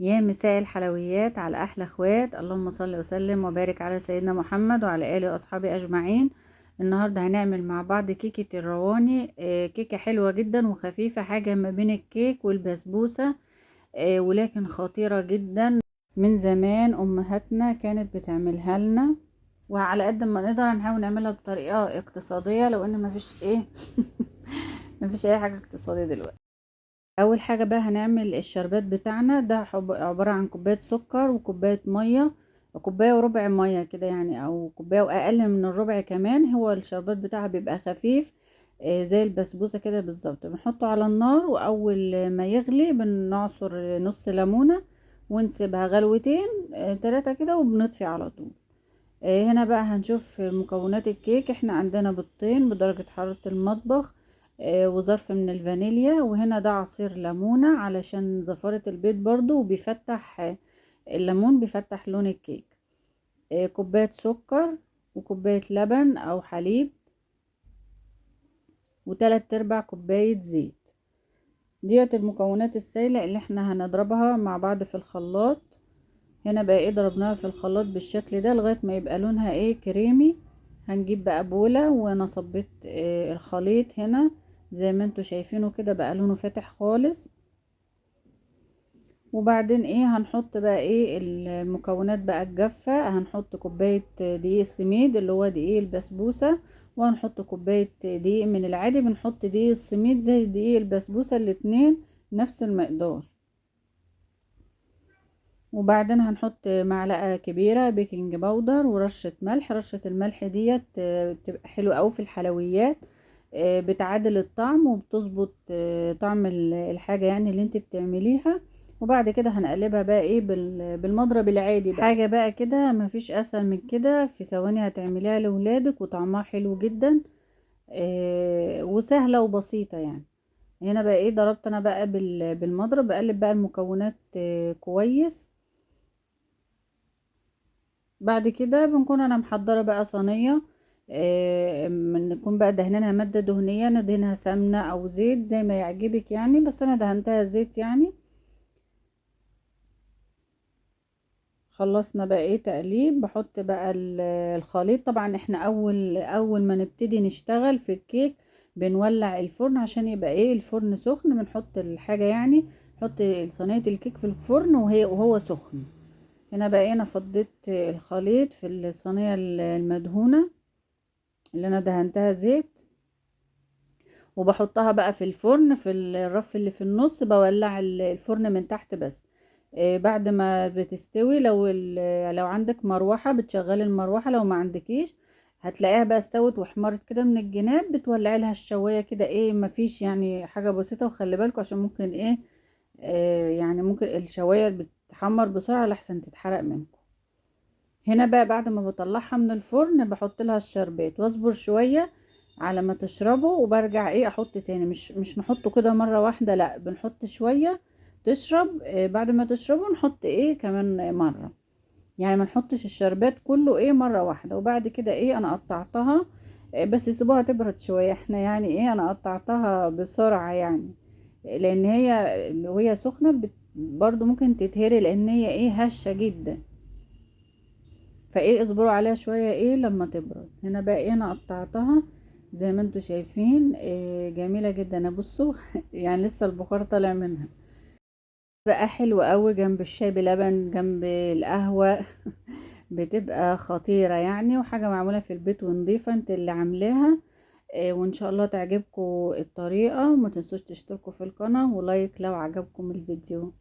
يا مساء الحلويات على احلى اخوات. اللهم صل وسلم وبارك على سيدنا محمد وعلى اله واصحابه اجمعين. النهارده هنعمل مع بعض كيكة الرواني، كيكة حلوة جدا وخفيفة، حاجة ما بين الكيك والبسبوسه، ولكن خطيرة جدا. من زمان امهاتنا كانت بتعملها لنا، وعلى قد ما نقدر هنحاول نعملها بطريقة اقتصادية، لو ان مفيش ايه مفيش اي حاجة اقتصادية دلوقتي. اول حاجة بقى هنعمل الشربات بتاعنا ده، عبارة عن كوباية سكر وكوبايه مية، كوباية وربع مية كده يعني، او كوباية واقل من الربع كمان. هو الشربات بتاعها بيبقى خفيف، زي البسبوسه كده بالظبط. بنحطه على النار، واول ما يغلي بنعصر نص ليمونه ونسيبها غلوتين، 3 كده، وبنطفي على طول. هنا بقى هنشوف مكونات الكيك. احنا عندنا بيضتين بدرجة حرارة المطبخ، وظرف من الفانيليا، وهنا ده عصير ليمونة علشان زفارة البيض برضو، وبيفتح، الليمون بيفتح لون الكيك. كوباية سكر وكوباية لبن او حليب، وتلات ارباع كوباية زيت. ديت المكونات السائلة اللي احنا هنضربها مع بعض في الخلاط. هنا بقى ضربناها في الخلاط بالشكل ده لغاية ما يبقى لونها كريمي. هنجيب بقى بولة، وانا صبيت الخليط هنا زي ما انتوا شايفينه كده، بقى لونه فاتح خالص. وبعدين هنحط بقى المكونات بقى الجافة. هنحط كوباية دقيق السميد اللي هو دقيق البسبوسة، وهنحط كوباية دقيق من العادي. بنحط دقيق السميد زي دقيق البسبوسة، الاتنين نفس المقدار. وبعدين هنحط معلقة كبيرة baking powder ورشة ملح. رشة الملح ديت بتبقى حلوة قوي في الحلويات، بتعادل الطعم وبتظبط طعم الحاجة اللي انت بتعمليها. وبعد كده هنقلبها بقى بالمضرب العادي بقى. حاجة بقى كده مفيش اسهل من كده، في ثواني هتعمليها لولادك وطعمها حلو جدا، وسهلة وبسيطة. هنا بقى ضربت انا بقى بالمضرب، بقلب بقى المكونات كويس. بعد كده بنكون انا محضرة بقى صينية، نكون بقى دهنينها مادة دهنية، ندهنها سمنة او زيت زي ما يعجبك يعني، بس انا دهنتها زيت. خلصنا بقى تقليب. بحط بقى الخليط. طبعا احنا اول ما نبتدي نشتغل في الكيك بنولع الفرن عشان يبقى الفرن سخن. بنحط الحاجة يعني، نحط صينية الكيك في الفرن وهو سخن. هنا بقى انا فضيت الخليط في الصينية المدهونة اللي انا دهنتها زيت، وبحطها بقى في الفرن في الرف اللي في النص. بولع الفرن من تحت بس. بعد ما بتستوي، لو عندك مروحة بتشغلي المروحة، لو ما عندكيش هتلاقيها بقى استوت واحمرت كده من الجناب، بتولعي لها الشواية كده، مفيش حاجة بسيطة. وخلي بالكوا عشان ممكن يعني ممكن الشواية بتحمر بسرعة لحسن تتحرق منكم. هنا بقى بعد ما بطلعها من الفرن بحط لها الشربات واصبر شوية على ما تشربه، وبرجع احط تاني. مش نحطه كده مرة واحدة، لا بنحط شوية تشرب، بعد ما تشربه نحط كمان مرة، يعني ما نحطش الشربات كله مرة واحدة. وبعد كده انا قطعتها، بس سيبوها تبرد شوية. احنا يعني انا قطعتها بسرعة لان هي وهي سخنة برضو ممكن تتهري، لان هي هشة جدا، فايه اصبروا عليها شوية لما تبرد. هنا بقى انا قطعتها زي ما انتوا شايفين، جميلة جدا. بصوا لسه البخار طالع منها، بقى حلو قوي جنب الشاي بلبن، جنب القهوة بتبقى خطيرة وحاجة معمولة في البيت ونظيفة، انت اللي عاملاها. وان شاء الله تعجبكم الطريقة، وما تنسوش تشتركوا في القناة ولايك لو عجبكم الفيديو.